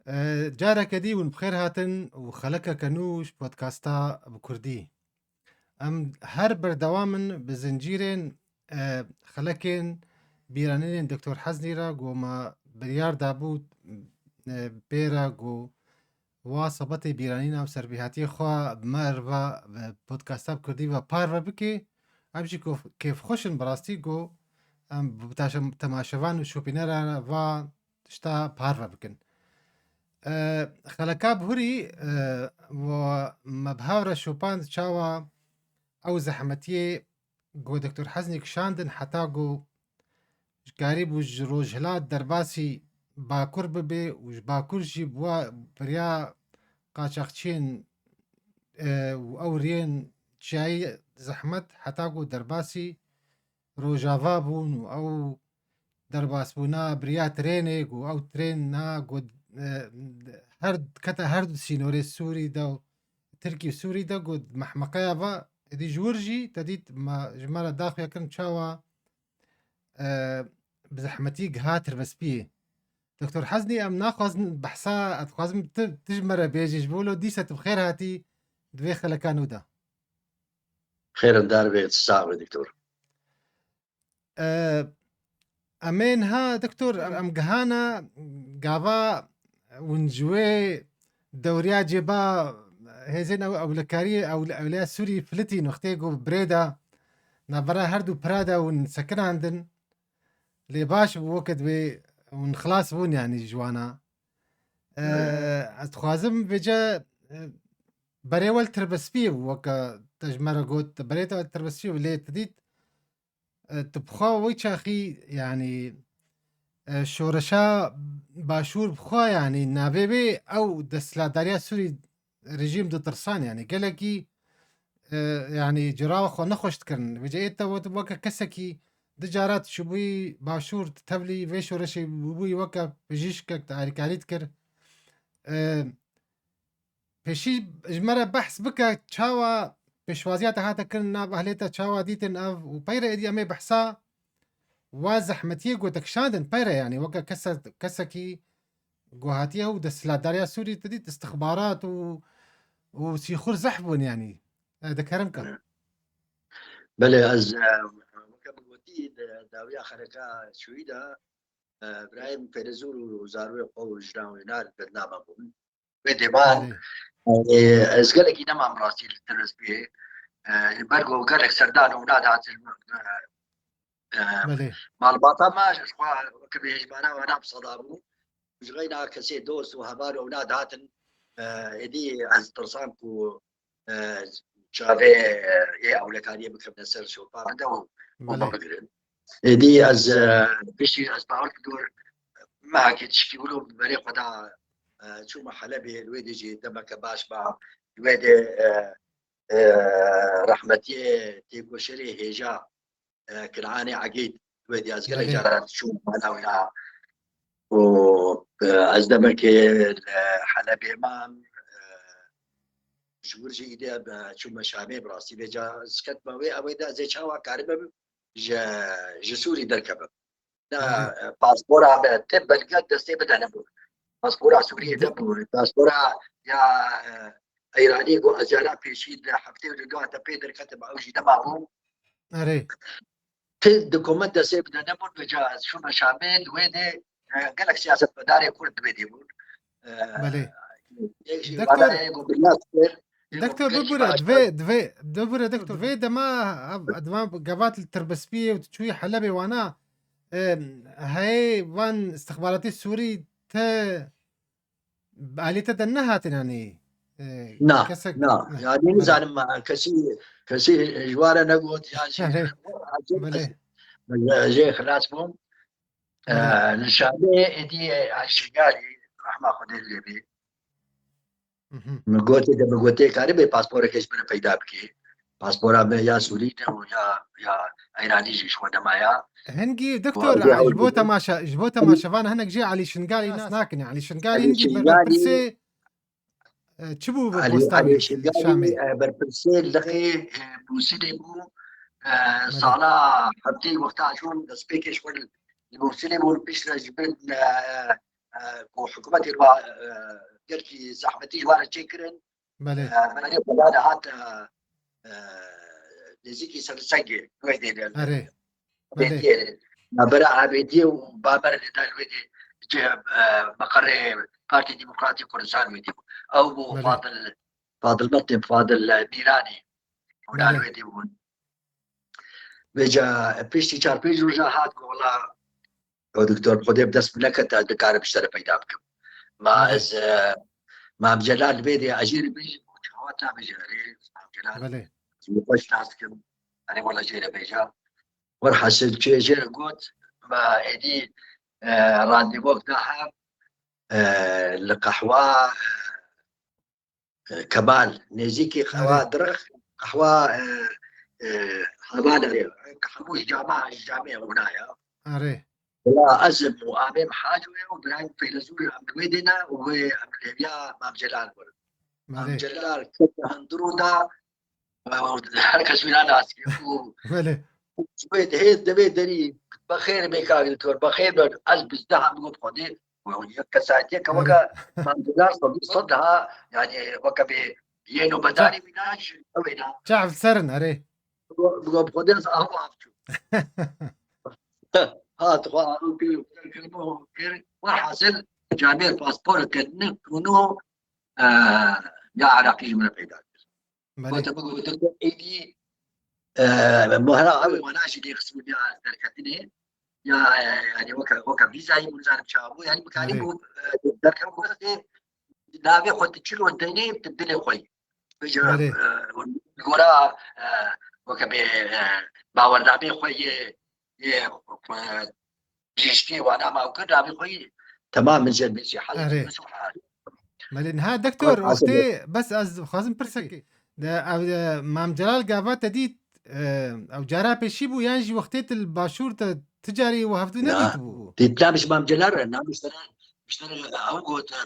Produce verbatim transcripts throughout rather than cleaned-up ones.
E, careke dî hûn bi xêr hatin û xelekeke nû ji podkasta bi kurdî. Em her berdewam in bi zincîrên, e, xelekên bîranînên Doktor Heznî re ku me biryar dabû, e, pê re ku wa sebetê bîranîna û serbihatiye xwe bi me re ve, ve podkasta bi kurdî ve parve bike. Em jî kêf-, kêfxweş in bi rastî ku em bi taşe-, temaşevan û şopînera va tişta parve bikin. E, xeleka bihurî, e, wa me bi hev re şopand çawa ew zehmetiyê ku Doktor Heznî kişandin heta ku ji karîbû ji Rojhilat derbasî Bakur bibe û ji Bakur jî bi wa biriya qaçaxçiyên, e, û ew riyên çiyayî zehmet heta ku derbasî Rojava bûn û ew derbasbûna biriya trênê ku ew trêna ku, e, her kete her du sînorê Sûrî de û Tirkî û Sûrî de ku mehmeqeya va êdî ji wir jî te dît me, ji me re daxuya kirin çawa, e, bi zehmetî giha Tirbespiyê. Doktor Heznî, em naxwazin behsa, ez dixwazim tu, tu ji me re bêjî, ji bo lo dîsa tu bi xêr hatî di vê xeleka nû de. Xêrindar be, sax be, doktor. E, em ê niha, doktor, em, em gihana gava hûn ji wê dewriya cêba hêzên ew, ewlekariyê, ew, ewleya Sûrî filitî nuxtê ku bi birê de navbera her du pira de hûn sekinandin. Lê baş bû, weke divê hûn xilas bûn, yanî ji wana. E, Evet. Ez dixwazim vêce, e, berê we li Tirbespiyê bû, weke te ji me re got, berê te Tirbespiyê bû, lê tu dît, e, tu bi xwe wê çaxî, yanî, e, şoreşa Başûr bi xwe, yanî navê wê ew desthilatdariya Sûrî rejîm ditirsan, yanî gelekî, e, yanî cira xwe nexweş dikirin. Vêca ê te wek, weke kesekî di cara tu çûbûyî Başûr, tu tevlî vê şoreşê bûbûyî weke pijîşkek tu alîkarî dikir. E, pêşî ji me re behs bike çawa pêşwaziya te hate kirin nav ehlê te, çawa dîtin ev û peyre êdî em ê behsa wa zehmetiyê ku te kişandin peyre, yanî weke kese-, kesekî ku hatiye û desthilatdariya Sûrî tu dît istixbarat û, û sîxur zehf bûn, yanî, e, di kerem ke. Belê, ez, e, weke min gotî, di dawiya xeleka çûyî de, e, birayê min Fêrezûr û zarokê xwe û jina wê nar bername bûn. Wê devan, Belê. e, ez gelekî nemam rastî li Tirbespiyê. E, ji ber ku gelek serdan û nadatin, e, e, Belê. malbata me ji xwe weke bi hêjmana wana bi seda bû. Ji xeyna kesê dost û heval û ewlad hatin, e, êdî ez tirsam ku, e, çavê, e, yê ewlekariyê bikevne ser şopa min de û, û Belê. bigirin. Êdî ez, e, piştî ez bawer dikim mehekê tişkî wilo berê xwe da, e, çûme Helebê, li wê dê jî demeke baş ba, li wê dê, e, e, rehmetiyê têkoşerê hêja, e, Kinanê Egîd, li wê dê ez gelek Belê. caran çûm bala wî na. Û, e, ez demekê li Helebê mam, e, ji wir jî îdê em, e, çûme Şamê bi rastî vêca ez ketme wê, ew ê de ez ê çawa karibim ji, ji Sûrî derkevim. Na, Belê. e, paspora me ti belge destê min de nebû. Paspora Sûriyê De- nebû. Paspora ya, e, Îranî ku ez cara pêşî di heftê û du hate pê derketim, ew jî nemabû. Erê. Ti dokument destê min de nebûn, vêca ez çûme Şamê, di wê dê, e, gelek siyasetmedarê Kurd di wê dê bûn. E, Belê. yek jî Doktor, wana ye ku biryar kir, yek Doktor, ku bibûre, baş divê, divê, bibûre, doktor, vê dema, ev, dema gavat li Tirbespiyê û tu çûyî Helebê wana, e, heyê van istixbaratê Sûrî te, alî te de nehatin, yanî, e, Na, kesek, na. ne, Yanî belê. nizanim, e, kesî, kesî ji wan re negot, ya jî Belê. ez, Belê. ez jê xilas bûm. Belê. E, li Şamê êdî Ayşingalî, rehma Xwedê lê bê. Mhm. Min gotê de, min gotê karibê pasporeke ji min re peyda bikê. Paspora me ya Sûrî ne û ya, ya Îranî jî ji xwe nemaya. Hingî, doktor, Wa ji bo temaşe-, ji bo temaşevan hinek jî Alî Şingalî nas nakin. Alî Şingalî Alî hingî Şingalî berpirsê, e, çi bû bi Alî, posta Alî wî Şingalî, Şamê? e, berpirsê lexê, e, Mûsilê bû, e, Belê. sala heftê wexta çûn destpêkê ji xwe li Mûsilê bûn, piştre ji bin, e, e, ku hikûmetê wa, e, gelkî zehmetî ji wan re çêkirin. Belê. E, berê xwe da hat, e, e, nêzîkî sersengê wê dê de. Erê. Belê. Abêdiyê, navbera Abêdiyê û Bamer li dal wê dê, e, meqerê Partî Demokratîk Kurdistan wê dê bû. Ew bû Belê. Fadil, Fadil Metin, Fadil, e, Mîranî. Hûn Belê. Wê dê bûn. Vêca piştî çar pênc roja hat ku wela O doktor, Xwedê bi dest min nekete, ez nikarim ji te re peyda bikim. Ma Belê. Ez, e, Mam Celal vê dê ez jê re bêjim, çawa te bêje, erê, Mam Celal. Belê. Ez wî xweş nas dikim. Erê, wela jê re bêje. Werhasil çê jê re got, ma êdî, e, randevûk da hev, e, li qehwa, e, e, Kemal, nêzîkî qehwa Erê. Dirix, qehwa, e, e, Havana ye. Hemû ji cama, ji camê wina ya. Erê. Wela ez im û amêm Haco ye û birayên Feylezûr em li wê dê ne û wê em li hêviya Mam Celal bûn. Mam Erê. Celal kete hundirû da, e, her kes wîna nas kir û Belê. Wê dihê divê derî, bexêr bê kak doktor, bexêr be, ez bizdeh em got Xwedê, yek kesayetiyeke Erê. Weke Mam Celal sedî sed ha, yani weke bê yên û bedarî wî na ji ew ê na. Çav serin, erê. Bi got Xwedê ez av av çû. Ha, tu xwe av kir, kir, kir, kir, werhasil, camêr pasporeke nû, nû, e, ya Iraqî ji min re peyda kir. Belê. Gote, bigote ku êdî, e, muhera ew ê wana jî lê xistibû ya derketinê. Ya, e, yani weke, weke vîzayî bû, nizanim çawa bû. Yani mikarî Belê. Bû, e, derkevin ku ez ê navê xwe tu çilo denê, tu dilê xwe yî. Vêca, Belê. E, gora, e, weke bê, e, bawernameyê xwe yê, yê, e, Giştî wana ma û kir, navê xwe yî temam min jê nivîsî, hal Erê. Min subhan. Belê, niha doktor, Wek wextê, bes ez dixwazim pirsekê. De, ev, e, Mam Celal gava te dît, e, ew cara pêşî bû, yan jî wextê tu li başûr te ti carî û hevdû Na. Nedîtibû? Dîtna min ji Mam Celal re, na min ji te re, ji te re ew got, e,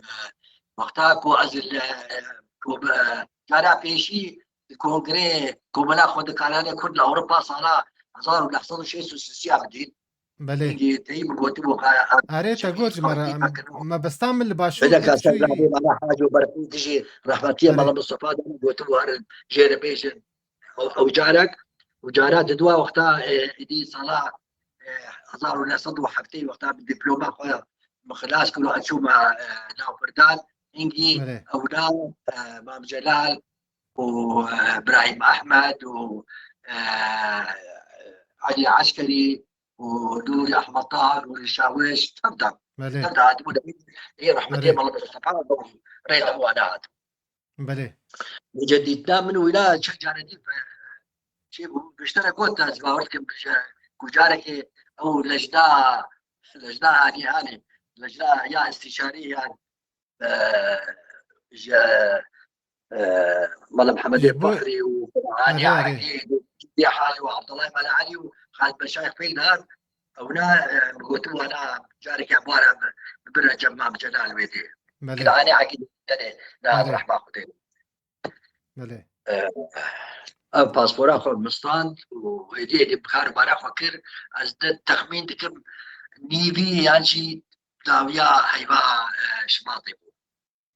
wexta ku ez li, e, ku, e, cara pêşî kongrê Komela Xwedikaranê Kurd li Ewropa sala hezar û neh sed û şêst û sê ya bidît. Belê. Hingî teyî min gotibû, ha, ha, Erê, te şevî got ji me re, xalqî em, pekiribû. Mebesta min li başûr Bideka ser çûyî. Navê Mala Haco Berfî dijî rehmetiyê Erê. Mala Mustafa de min gotibû, herin jê re bêjin. Ew, ew carek, û cara di dua wexta, e, êdî sala, e, hezar û neh sed û heftê wexta bi diploma xwe min xilas kir û ez çûme, e, navbirdan. Hingî Erê. Ewna, e, Mam Celal û, e, Birahîm Ehmed û, e, Elî Eskerî û Nûrî Ehmed Tahir, Nûrî Şawêş, tev de, Belê. Tev de hatibûn, ê rehmetê Belê. Mala Mustafa, rê de wana hat. Belê. Vêca dîtina min wîna çend carê dî, e, çê bû, giştine got, ez bawer dikim, ji ku carekê ew lejna, lejna hanî hanî, lejna ya îstîşarî ya e, ji, e, Mala Mihemedê Ji bo Faxrî û Hanî Erê, erê. Ereqî, Cîdî Hal û Abdullah Mala Elî û Xalid Beşayê Xwîn de, ewna, e, min gotibo, ana carekê em were em bibire cem Mam Celal wê dê. Belê. Kî de Hanî Ereqî tenê, na Erê. Rehma Xwedê. Belê. E, ev paspora xwe min stand û hêdî hêdî bi kar û bara xwe kir. Ez de texmîn dikim nîvî yan jî dawiya heyva, e, Şibatê bû.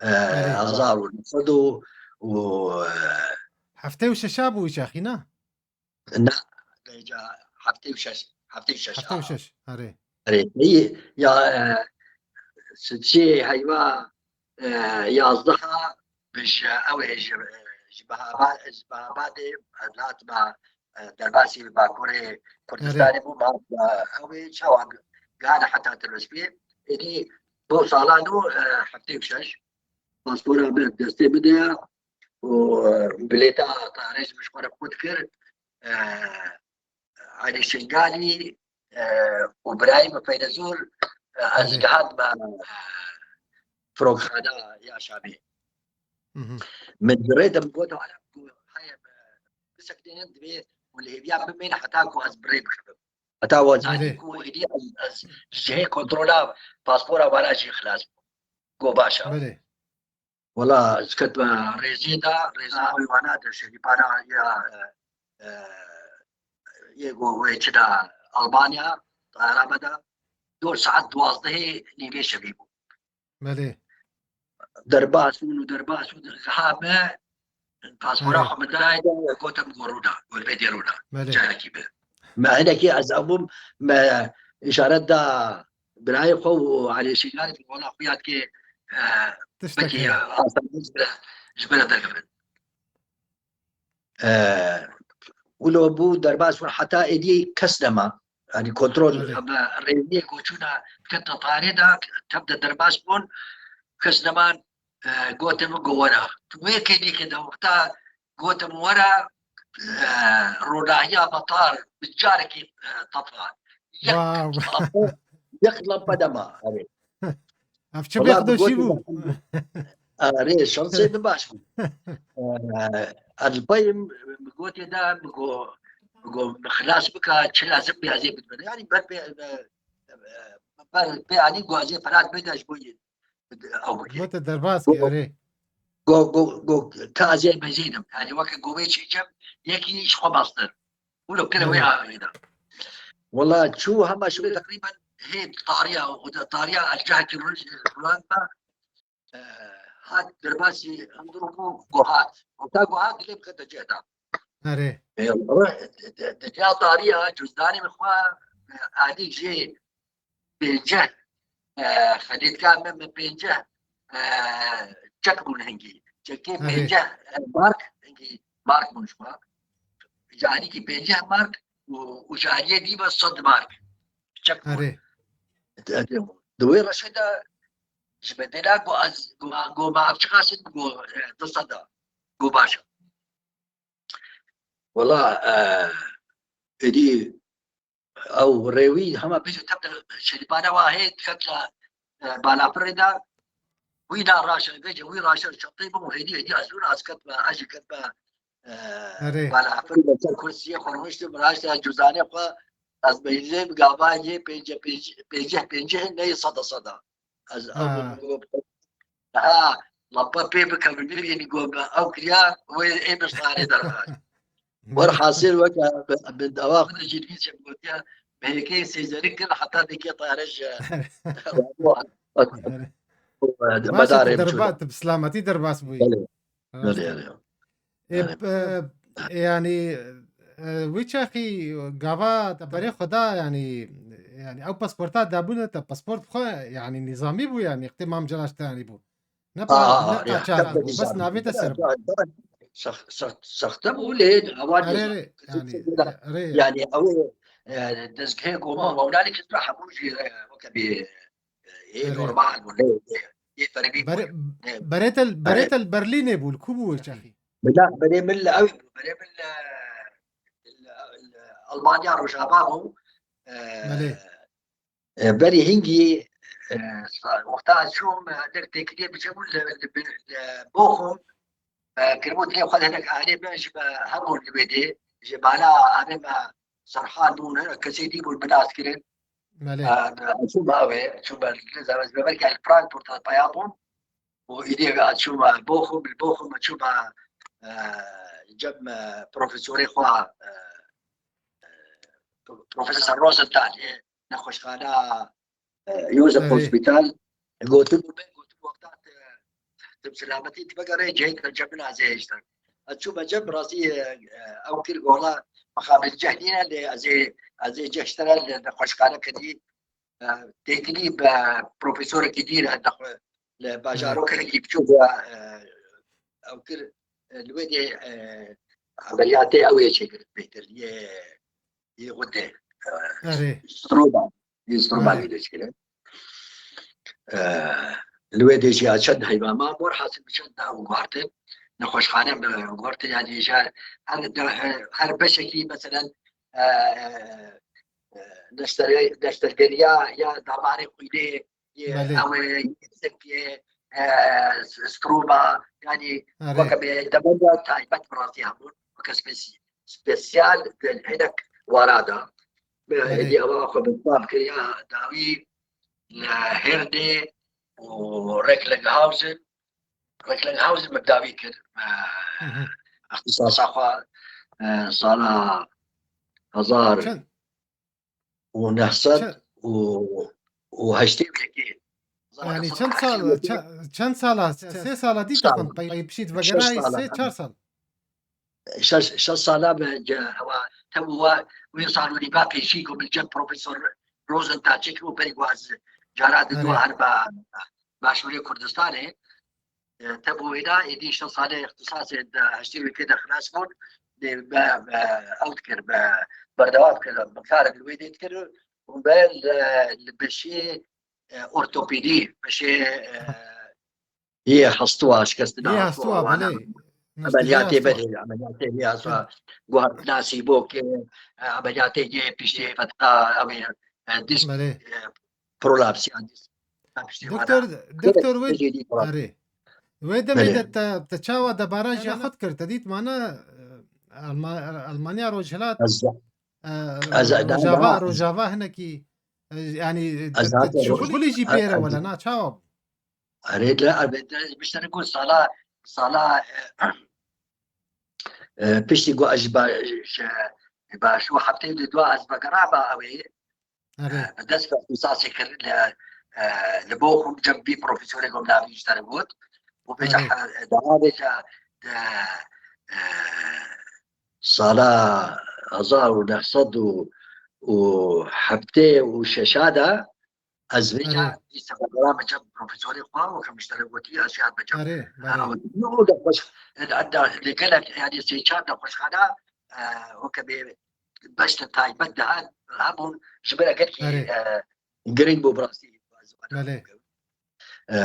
E, Erê. Hezar û neh sed û, û, e, Heftê û şeş a bû îçaxî, na? Na, vêca heftê û şeş, heftê û şeş a. Heftê û şeş, erê. Erê, iyi, ya, e, sitçê heyva, e, yazdeh a, bi ji, ew ê ji, ji Mehaba-, ji Mehabadê, e, hatime, e, derbasî Bakurê Kurdistanê Erê. Bû, ma, e, ew ê çawa gihane heta Tirmispiyê. Êdî bo salan û, e, heftê û şeş, paspora me destê min de ye û, e, bilêta tarê ji min ji xwe re qut kir. E, Elî Şingalî, e, û birayê min Feyrezûr, e, ez Erê. Gihandime, e, firokxana ya Şamê. Hı hı. Min ji rê de min got, "Ala, ku heye, e, biseknênin divê û li hêviya bimên heta ku ez bi rê bikevim." Heta we zanî Erê. Ku êdî ez, ez ji cihê kontrola paspora wana jî xilas bûm. Go baş e. Belê. Wela ez ketime rêzê de, rêza ew wana de şevî para ya, e, e, yê go wê çi de Almanya, tayara me de, dor saet duwazdehê nîvê şevî bû. Belê. Derbas bûn û derbas bûn. Ha me paspora Erê. xwe min dayê de, gotim go rûna, go vê dê rûna. Belê. Carekî bi. Me hinekî ez ebûm, me îşaret da birayê xwe û Elî Şîngarî, wala xuya dike, e, Tiştek wekî heye. Astana ji bira, ji bira derkevin. E, wilo bû derbas bûn heta êdî kes nema. Yanî kontrol, Belê. me rêviyê goçûna ketin tarê de, tev de derbas bûn, kes neman, e, gote min go were. Tu wê kêdî ke de wexta gote min were, e, ronahiya metar bi carekî, e, tefa. Yek Wow. lampe, yek lampe dema. Erê. Ev çi bêxdoşî bû? Erê, şansê min baş bû. Ez li pey min gotê de, min go, min go, min xilas bika, çi lazim bê ez ê bidime. Yanî ber pê, e, e, ber pê anî go ez ê ferat bêde ji bo yê. Ew bikê. Gote derbas kî, erê. Go, go, go, ka ez ê mezînim. Yanî weke go wê çêkem, yekî ji xwe mastir. Wilo kire wê Erê. havê de. Wala çû hema şûrê teqrîben hê tariya, û da tariya ez cahekî rû-, rûnand me, e, hat derbasî hundir bû, go hat. Û ta go hat dilê bikete cih de. Erê. E, re-, de, de, de ciya tariya cuzdanê min xwe, e, alî jê pênceh, e, xedîtka me, me pênceh, e, çek bûn hingî. Çekê Erê. Pênceh, e, mark, hingî mark bûn ji xwe. Ji alîkî pênceh mark û, û ji aliyê dî ve sed mark. Çek bûn. Erê. Di, di, di wê reşê de ji bedela go ez, go, go me ev çiqas in, go, e, du sed e. Go baş e. Wala, e, êdî ew rêwî hema bêje tev de şerîpane wa hê diket la, e, balafirê de. Wî da raşe, bêje wî raşe çenteyê bû, hêdî, hêdî ez zûr ez ketme, ez jî ketme, e, Erê. balafirê de ser kursiyê xwe rûniştim, raşte cuzanê xwe, ez beyzê bi gava yê pênce, pênce, pênceh, pênceh, neyê seda, seda. Ez ew Ha. go, go, ha, lampa pê bikevin, bibînî go me ew kiriya, wê ê bi sarê derhat. Werhasil weke bi, bi dawa xwe de jî dî çem gotiya, bi hêkê sêzerik kir, heta dêkê tayare ji Baş e, medarê tu biçû. derba-, tu bi silametî derbas bûyî. Belê, Rast belê, e. belê. Ê, e, e, yanî, e, wî çaxî gava te berê xwe da, yanî, yanî ew pasporta dabûne te, pasport xwe, yanî nîzamî bû, yanî qitê Mam Celal te anî bû. Ne Aa, pa-, ne aa, ya, qaçarak tabii bû, bes zaten. navê te ser bû. Zaten sax-, sax-, saxte bû lê awan Erê, nizam. erê, yanî, Kesinlikle. erê. Yani ew, e, dezgehê goma mewlanê kir hemû jî, e, weke bî, e, ê Erê. normal bû, lê, lê, lê ferqî bû. Bere-, Ne. Berê te, berê Erê. te li Berlînê bû, li ku bû wê çaxî? Bila, berê min li ew bû, berê min li, li, li Almanya Rojava bû. E, Belê. E, berî hingî, e, sa-, wexta ez çûm, e, nek têkiliyê biçe bû li, li, li Bochum, e, kiribû dilê xwe de hinek anê me ji me hebûn li wê dê, ji bala anê me Serhan bûn, hinek kesê dî bûn bi nas kirin. Belê. E, ez çûm ew ê, çûm ez, ez bi belkî li Frankfurt peya bûm. û îdî ez çûm Bochum, li Bochum çûm, e, cem, e, profesorê xwe, e, e, Profesor Rosenthal, e, nexweşxana, e, Josef Erê. Hospital, gotibû me, gotibû wexta te, te bi selametî tu vegerê cihê te cem min ez ê hêştin. Ez çûm cem rastî, e, e, ew kir gola mixabin ceh nîne lê ez ê, ez ê ceh ji te re li nexweşxane kirî. E, têkilî bi profesorekî dî re dixwe li bajarokekî biçûk ve, e, ew kir, e, li wê dê, e, emeliyatê ew ê çêkirin bêtir, yê, yê xwe dê, e, Erê. stroma, yê stroma Erê. wê dê çêkirin. E, li wê dê jî ya çend heyva ma, mor hasil bi çend da û guhartin, nexweşxane bi guhartin, yani ji her, her, her beşekî, meselen, e, e, neştere-, neştergeriya ya damarê xwînê, yê Belê. ew ê, yê, e, s-, stroma, yani Erê. weke bê demenda taybet bi rastî hebûn, weke spesi-, spesiyal di hinek wara de. Bi Belê. hêdî ewa xwe bi tam kiriya dawî li Herne û Recklinghausen, Recklinghausen min dawî kir. Me Hı hı. îxtisasa xwe, e, sala hezar Çend? û neh sed Çend? û, û heştê û yekê. Yani çend sal, çe-, çend sala, sê sala dî te xwend, pey pişî divegerayî sê, çar sal. Şeş, şeş sala me, hewa, te bû wa, wê salonî ba pêşî ku min cem Profesor Rosenthal çekî û berî ku ez cara di dua her ba Başûrê Kurdistanê. E, te bû wêna, êdî şeş salê îxtisasê de heştê wê pê de xilas bûn. Dê be, be, ew dikir, be, berdewam kir, bi karek li wê dê dikir û be li, li beşê, e, ortopedî, beşê, e, yê hestûa, şikestina Yê hestûa, hestûa, wana belê. Ameliyatê Hestûa. Belê, ameliyatê yê hestûa, guhar nasîbokê, e, ameliyatê yê piştê fetka, ew ê, e, disk, Belê. E, prolapsiya disk. Doktor, doktor, wê, erê. Wê demê de te, te çawa debara jiya xwe dikir? Te dît mane, e, Alma-, Almanya Rojhilat, e, Rojava, Rojava hinekî, e, yanî, te, te şixulî jî pê re wele na, çawa bû? Erê, li, erê, te, ji te re got sala, sala, e, e, piştî got ez ji ba-, ji, ji ba şû heftê di dua ez vegerama ew ê, Erê. E, bi dest ve îxtisasê kirin li, e, li Bochum cem vî profesorê ku min navê ji te re got. Û vêca Erê. he-, daha vêca di, e, sala hezar û neh sed û heftê û şeş de ez vêca Erê. dîsa vegerama cem profesorê xwe û ku min ji te re gotî ez jî hatime cem. Erê, E, belê. ew, û de xweş, e, de, de, li gelek, yanî sê çar nexweşxana, e, weke bê beşte taybet de he-, hebûn ji ber gelkî, Erê. e, giring bû bi rastî. Belê. E,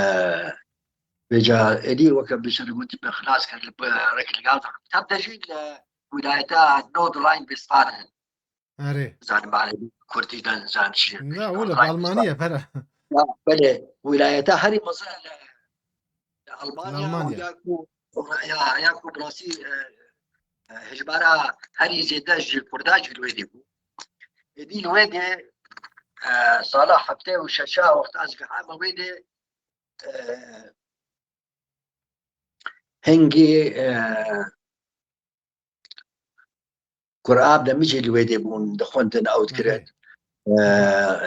vêca êdî weke bişer gotî me xilas kir li bi rek li gaz. Tam de jî li wîlayeta Nordrhein-Westfalen. Erê. Zanim bale Kurtî de zan şi. Ne, oğlum, Almanya, pera. Ya, belê, wîlayeta herî mezin li Almanya, Almanya. Ya ku, ya, ya ku bi rastî, e, e, hejmara herî zêde ji Kurda jî li wê dê bû. Êdî li wê dê, e, sala heftê û şeşa wexta ez gihame wê dê, e, hingî, e, Kurab de min jî li wê dê bûn, dixwendin, ew dikirin. Erê. E,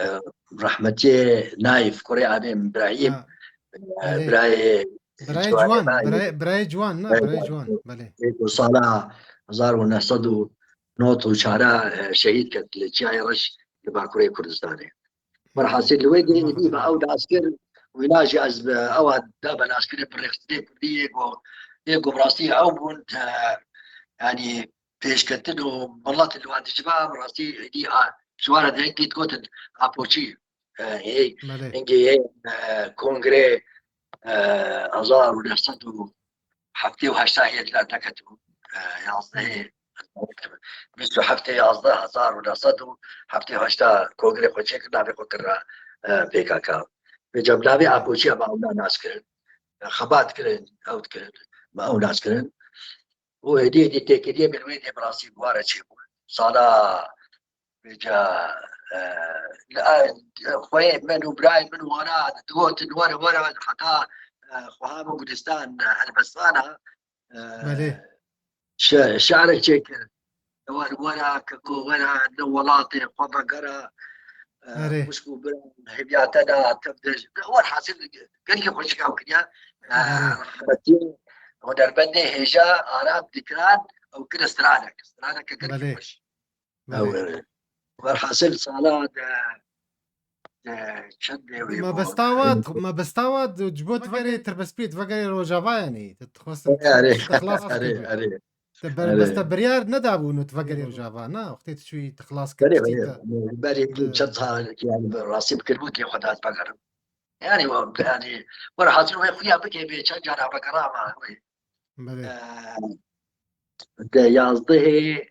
e, rehmetiyê Naif, kurê Adem Îbrahîm, Ha. e, Erê. birayê Birayê Ciwanê Ciwan, Naif. birayê, birayê Ciwan, na, Birayê birayê Ciwan. Ciwan, belê. Ê ku sala hezar û neh sed û nod û çar e, şehîd ket li Çiyayê Reş li Bakurê Kurdistanê. Welhasil li wê dê êdî bi ew nas kir, wîna jî ez bi ewa da bi nas kirê bi rêxistinê kurdî yê ku, yê ku bi rastî ew bûn, e, yanî pêşketin û milet li wan diciva bi rastî êdî a, ji wan re dengê digotin Apoçî. E, hê, Belê. hingê yê, e, kongrê, e, hezar û neh sed û heftê û heşta yê derdeketibû. E, yazdehê, bîst û heftê yazdeh hezar û neh sed û heftê û heşta kongrê xwe çêkir, navê xwe kir ra, e, P K K. Vêca bi navê Apoçiya me ewna nas kirin. E, xebat kirin, ew dikirin, me ew nas kirin. Û êdî, êdî têkiliyê min wê dê bi rastî bi wan re çêbû. Sala Vêca, e, li, e, xweyê min û birayê min wana digotin, were, were, heta, e, xweha min Gulîstan, e, Elbestana, e, Belê. şe-, şi'rek çêkir. Were, were, keko, were, li welatê xwe vegere, e, Erê. xwişk û bira, hêviya te da, tev de, welhasil, gelkî xweşik ew kiriye. E, Erê. rehmetî, hunerbendê hêja Aram Dikran, ew kire stranek. Stranek gelkî Belê. xweş. Belê. Ew, e, welhasil sala de, de çend lê wê bû. Mebesta wa, mebesta wa ji bo tu verê tirbespî, tu vegerê Rojava yanî. Tu dixwest Erê, erê. tu xelas Erê, bikî. erê. Te ber-, Erê. bes te biryar nedabû tu vegerê Rojava, na? Wextê tu çûyî tu xelas Erê, kir, erê. te. Berê Erê. çend sal, yanî, rastî bikiribû kê xwe dat vegerim. Yanî, wa, yanî, welhasil wê xuya bike bê çend cara vegerama wê. Belê. Eee, de yazdehê,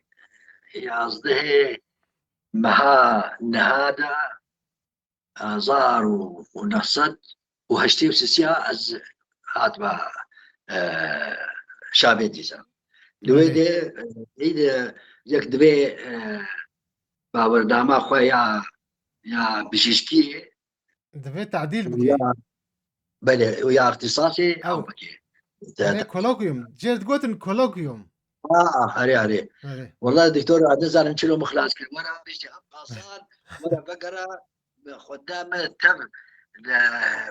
yazdehê meha niha de hezar û neh sed û heştê û sisiya ez hatime, eee, Şamê dîsa. Li wê Belê. de, eee, ê de yek divê, eee, bawernama xwe ya, ya bijîşkî Divê tadîl bike. Ya, belê, û ya îxtîsasê Ew. ew bike. Erê, kolokyum. Cêr digotin kolokyum. Ah, erê, erê. Erê. Wela doktor, ez nizanim çilo min xilas kir. Were, piştî ev pasan, were vegere, bi xwe de me tev,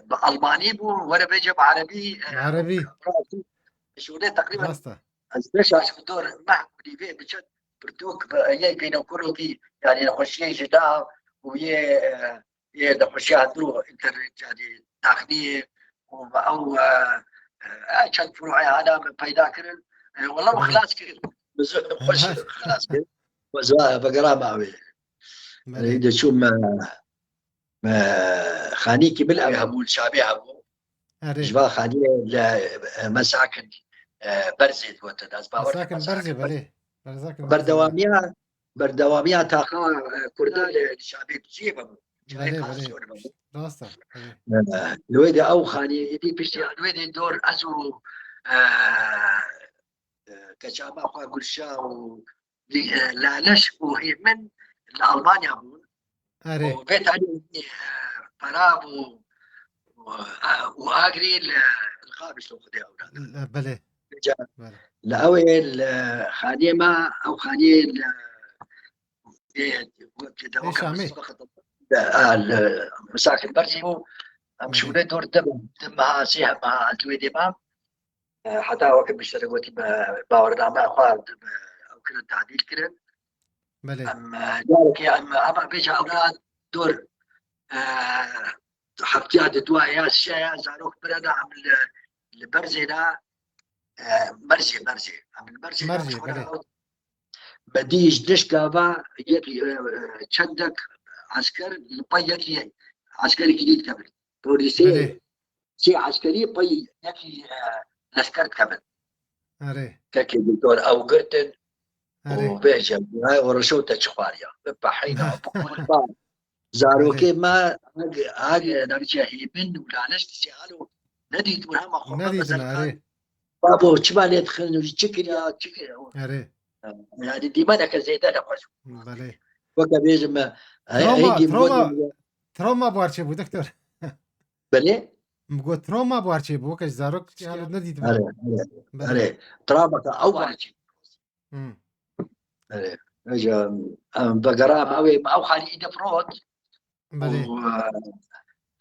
bi Almanî bû, were bêje bi Erebî, e, Erebî. Şûnê teqrîben Rast e. Ez beş aş bi dor meh nîvê bi çend pirtûk bi yê gînekologî, yanî nexweşiyê jina û yê, e, yê nexweşiya dû înternet, yanî daxiliyê û ew, e, e, çend furuê hana min peyda kirin. E, wela min Belê. xilas kir. Bi zor xweş xilas kir. Weza vegera ma wê. Belê. Ê de çûm, e, me xanîkî min ew hebû, li Şamê hebû. Erê. Ji van xaniyê li, e, Mesakin, e, Berzê digotin. Ez bawer Mesakin Berzê, belê. Mesakin Berzê. Berdewamiya, berdewamiya taxa, e, Kurda li, li Şamê bi cihê ve bû. Cihê Belê, xas belê. zor ve bû. Rast e, belê. E, li wê de ew xaniyê êdî piştî, li wê de dor ez û, e, e, keça me xwe Gulşa û Laleş û Hêmin li Almanya bûn. Erê. Û vê tarî, e, Ferab û, û, e, û Agrî li, li Qamişlo xwedê ew ne. L-, belê. Ca, Belê. li ew ê li xaniyê me, ew xaniyê li, ê, wekî de Ê weke Şamê. Mustafa Xetab, e, li Misakir Berzî bû. Em Belê. şûnê dor di, di meha, sê meha ez li wê dê mam. E, heta weke min ji te re gotî me bawername xwe, e, ew kirin tadîl kirin. Belê. Em, e, carekê em, em, em bêje ewra dor, e, heftiya di dua ya şeya zarok birena em li, li Berzê de, e, Merzê, Merzê. Em li Merzê de Merzê, ji xwe re belê. ew bedî ji dişka ve yekî, e, e, çendek esker li pey yekî eskerekî dî dikevin. Polîsê Belê. Çi eskerî pey yekî, e, leşker dikevin. Erê. Kekê doktor ew girtin û Erê. bêje, hay o reşo te çi xwariya. Bi pehîna, bi kurba. Zarokê Erê. me, ag, ag, navçe Hêmin û Laleş dişê alo nedît û hema xwe Nedîtin, mesela erê. Babo, çima lê dixin û çi kiriya, çi kiriya? Erê. Yani dîmeneke zêde nexweş. Belê. Weke bêjim me, he, Trauma, hêdî trauma, bû trauma buhar çêbû, doktor. Belê? Min got, trauma buhar çêbû, weke ji zarok Piştî halo nedîtibû. Erê, erê, Belê. erê. Travmaka ew buhar çêbû. Hmm. Erê. Eja, em, vegera me ew ê, me ew xanî îde firot. Belê. Û,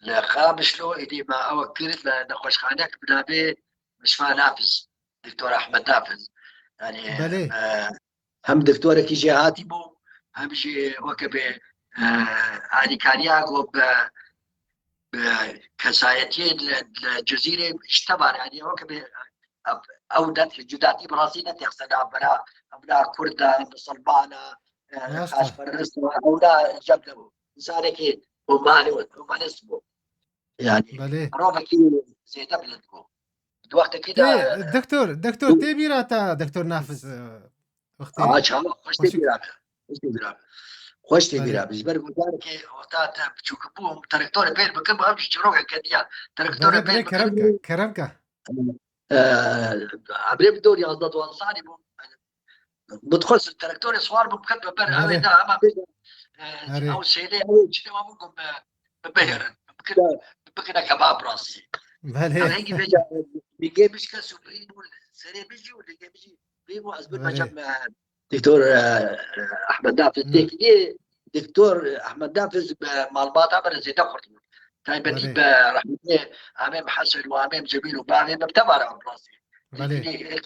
e, li Qamişlo êdî me ew kir li nexweşxanek bi navê Mişfa Nafiz, Doktor Ahmed Nafiz. Yani, Belê. e, hem doktorekî jêhatî bû, hem jî weke bê, e, alîkariya ku bi, bi kesayetiyê li, li Cizîrê ji tevan, yani weke bê, e, ew dest cudatî bi rastî netêxse navbera, ewna Kurda, Misilmana, e, Rast e. Xaçperest, ewna cem nebû. Însanekî human-, humanist bû. Yani, Belê. mirovekî zêde bilind bû. Di wextekî de, Tê, doktor, doktor, tê bîra te, doktor Nafiz, e, wextê Aa, çawa, xweş tê Xweşik. bîra me. Xweş tê bîra me. Xweş tê Belê. bîra me. Ji ber ku carekê wexta te biçûk bûm, terektorê pêr bikim, ev ji çîrokeke diya. Terektorê Belê, pêr belê, bikim. kerem ke, kerem ke. Eee, Ebrê bi dor yazdeh duwazdeh salî bûm. Bi dixwest terektorê swar bim, ket bi ber, ew ê Erê. da, hema bêje, e, Erê. ew sêlê, ew ê çi dema min got, bi, bi bihêrin. Bikine, bikine kebab rastî. Belê. Ew hengî bêje, lingê min şikest û birîn û serê min jî û lingê min jî birîn û ez bir Belê. becem, e, Doktor, e, e, Ahmed Nafiz Hı. têkilî, Doktor Ahmed Nafiz bi malbata min re zêde xurt bû. Taybetî Belê. bi rehmetê Amêm Hesen û Amêm Cemîl û bavê min bi tevara rastî. Belê. Têkilî,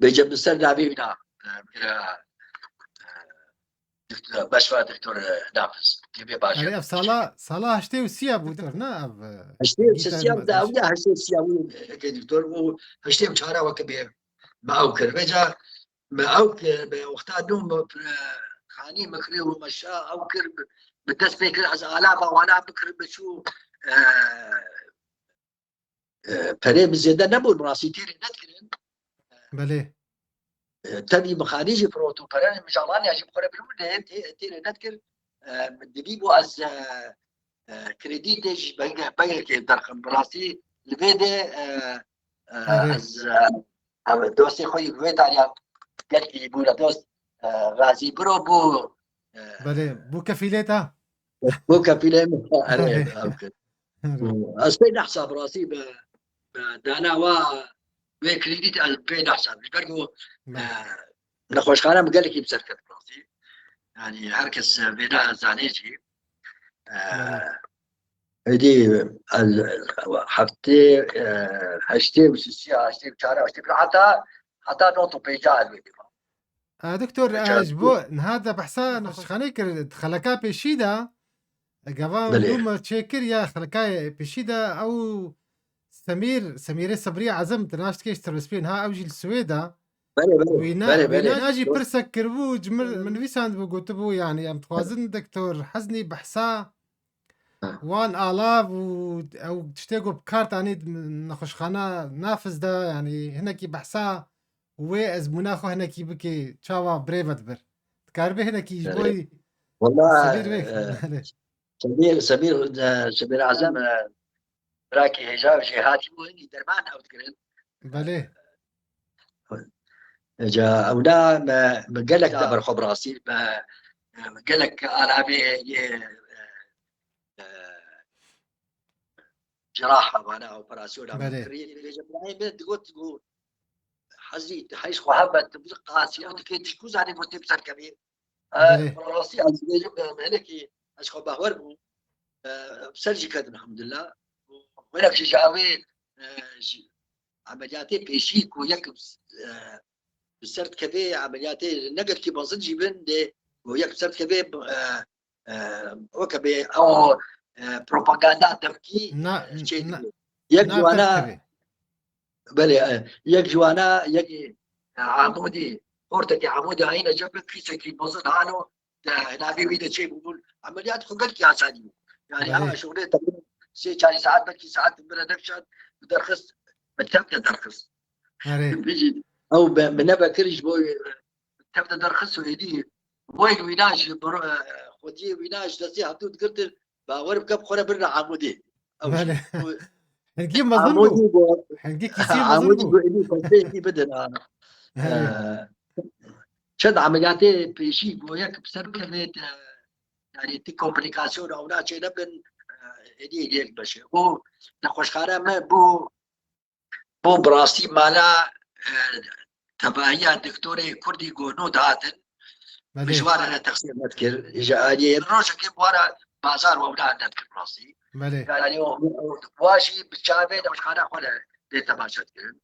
Bêje min ser navê wî na, e, bira, e, Dkt-, Beşva Doktor, e, Nafiz. Tê bê baş Erê, e. ev sala, sala heştê û sî ya bû, doktor, ne? Ev, e, Heştê û sî ya bû, ew ya heştê û sî ya bû, e, doktor, û heştê û çar weke bê me ew kir. Vêca me ew kir, me wexta nû me, e, xanî me kirê û me şa ew kir, bi, bi dest pê kir, ez alava wana bikirim, me çû, e, e, perê min zêde nebûn, rastî têrê nedikirin. Belê. E, tevî min xanî jî firot û perê min ji Almanya jî bi xwe re birû lê tê-, têrê nedikir. E, min dibî bû ez, e, e, kredîtê ji benge-, bengekê derxim. Bi rastî li vê de, e, e, Erê. ez, e, ev dostê xwe yî bi vê tariya gelkî bû re dost, e, Gazî Biro bû, e, Belê, bû kefîlê te? Bû kefîlê min. Erê, Erê. ev kir. Erê. Ez pê nehsa bi rastî bi, bi dana wa wê kredît ez pê nehsa. Ji ber ku, Belê. e, nexweşxane min gelekî bi ser ket bi rastî. Yani her kes, e, vêna zanê jî. E, Belê. Êdî ez heftê, e, heştê û sê, heştê û çar, heştê û pênc, heta, heta nod û pênc ez wê dî. E, doktor, e, ji bo niha de behsa nexweşxanê kir, di xeleka pêşî de, e, gava Belê. Dû me çêkir ya xeleka pêşî de ew Semîr, Semîrê Sebrî Ezem, di naştikê ji tirbespiyê niha ew jî li Swêd e. Belê, belê, Wîna, belê, belê. Wîna jî pirsek kiribû, ji min, min nivîsandibû, gotibû, yanî, em dixwazin doktor Heznî behsa Ha. wan alav û ew tiştê ku bi kar tanî di nexweşxana Nafiz de, yanî, hinekî behsa wê ezmûna xwe hinekî bikê, çawa birê ve dibir. Dikaribê hinekî ji Belê. bo Wala, Semîr vê. e, Belê. Semîr, Semîr, e, Semîr Azem, e, birakî hêja jêhatî bû, hinî derman ew dikirin. Belê. Ca ewna me, me gelek Ca. de berxwe bi rastî, me, me gelek alamê yê, e, e, ceraha, vana operasyona me Belê. kirî. Vêca birayê me digot ku Hezî, heyş xwe hebe, tu bi qasî, ew dikê, tu ji ku zanî ku tê bi ser kevî? E, Belê. bi rastî ez dibêjim, e, me hinekî ez xwe behwer bûm. E, bi ser jî ketin, elhamdulillah. Wênek jî ji awê, e, ji emeliyatê pêşî ku yek, e, bi ser dikevê, emeliyatê ne gelkî mezin jî bin, dê ku yek bi ser dikevê, e, e, weke bê ew, e, propaganda devkî, Na-, e, çê na-, dibê. Yek ji wana, nafe dikevê. Belê, e, yek ji wana, yek, e, Amûdî, portekê Amûdî hayîne cem bin, kîsekî mezin halo, de, navê wî de çê bûbûn. Emeliyat xwe gelkî asanî bû. Yani, Belê. ha, şûnê teqrîben sê çarî saet, belkî saet bire dekşan, derxist, bi tep de derxist. Erê. Bijî, ew be, bi nebe kir ji bo, e, tep de derxist û êdî wek wîna ji biro-, e, xwediyê wîna ji destê hatû digirtin, bawer bike bi xwe re birine Amûdê. Ew Belê. jî, Hingî mezin Amûdî bû. bû. Hingî kîsî mezin Amûdî bû. bû, êdî xwediyê êdî bidin, ha. Erê. E, çend emeliyatê pêşî bû, yek bi ser bikevê, e, yani ti komplikasyon ewna çê nebin, e, êdî yek beşe. Û nexweşxane me bû Bo bi rastî mala, e, tevahiya doktorê Kurdî ku nû dihatin, Belê. ji wan re texsîr nedikir. Ji aliyê rojekê bi wan re bazar û ewna nedikir bi rastî. Belê. Yani o, o, wa jî bi çavê nexweşxana xwe de lê temaşe dikirin.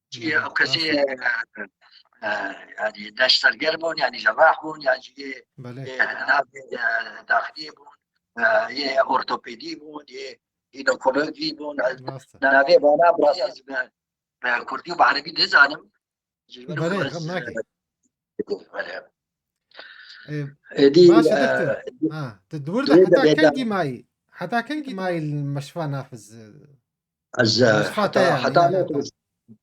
Çi Belê, ew kesê, rastî. e, e, yani ne ji serger bûn, yani cerrah bûn, yani yê, Belê. yê navê, e, daxiliyê bûn, e, yê ortopedî bûn, yê gînekologî bûn. Rast e. Navê vana bi rastî ez bi, bi kurdî û bi erebî nizanim. Ji ber Belê, ku ez, xem nake. e, belê. Ê, Êdî, baş e, e, doktor. Ha, tu di wir de dibê heta de kengî bêda. mayî? Heta kengî mayî li Meşfa Nafiz, e, Ez, e, Meşfa te heta, yani, heta yani, not,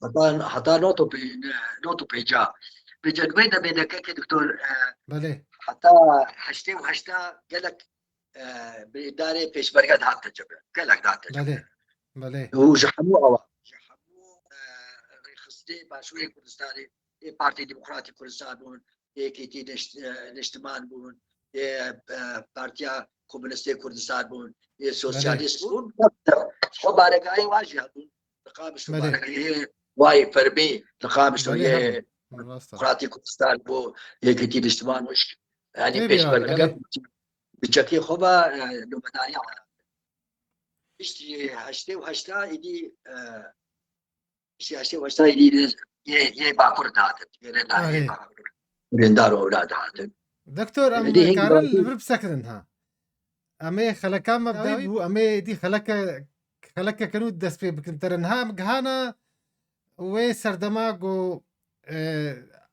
heta. heta, heta not û pê-, not û pênca. Vêca di wê demê de kekê doktor, e, Belê. heta heştê û heşta gelek e, bi îdarê pêşmerge dihatin cebe. Gelek dihatin cebe. Belê, belê. Û ji hemû awa, ji hemû, e, rêxistinê Başûrê Kurdistanê, ê Partî Demokratîk Kurdistan bûn, ê Yekîtî Neşt-, e, Neştiman bûn, ê, e, Partiya Komunîstê Kurdistan bûn, ê Belê. Sosyalîst bûn, xwe baregahê wan jî hebûn. Li Qamişlo Belê. baregahê wayê fermî, li Qamişlo Belê, yê hebûn. Rast e. Demokratîk Kurdistan bû, Yekîtî Neştiman bû. Yani Tê bîra, pêşmerge belê. bi çekê xwe ve, e, nobedariya wan. Piştî heştê û heşta êdî, e, piştî heştê û heşta êdî yê, yê Bakur dihatin. Yê Rêndar, yê Arê. Bakur. Rêndar û ewlad dihatin. Doktor, em Êdî hîn karin bakur. li vir bisekinin ha. Em ê xeleka me bi dawî bû, em ê êdî xeleke, xelekeke nû dest pê bikin. Tere niha em gihana wê serdema ku, e,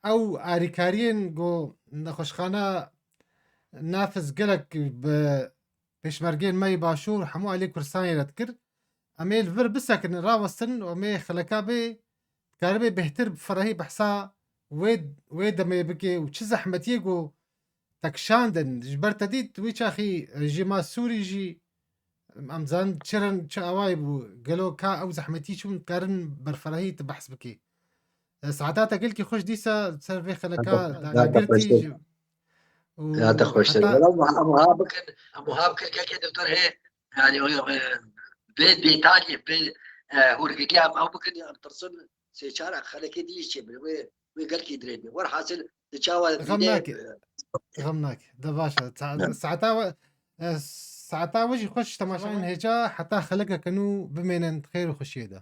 ew arîkariyên ku nexweşxana Nafiz gelek bi pêşmergeyên me yê Başûr hemû alî Kurdistanê re dikir. Em ê li vir bisekinin, rawestin û em ê xeleka bê, dikaribê bêhtir bi ferehî behsa wê, wê demê bikê û çi zehmetiyê ku te kişandin. Ji ber te dît wî çaxî rejîma Sûrî jî, em zanin çi ren, çi awayî bû. Gelo ka ew zehmetî çûn, dikarin berferahî tu behs bikî. E, saeta te gelkî xweş dîsa ser vê xeleka Hata, hata dagirtî xweş. ji-, û Hata xweş. heta Wela em, em ha bikin, em ha bikin, kekê doktor hê, yani, o, e, vê detalî, vê, e, hûrgilî em ew bikin, em tirsin sê çar xelekê dî çê bin. Wê, wê gelkî dirê bin. Werhasil, di çawa Xem dîne, nake. e, Xem nake. De baş e. Sa-, Ne. saeta we, e, Saeta we jî xweş temaşevan hêja heta xelekeke nû bimênin xêr û xweşiyê de.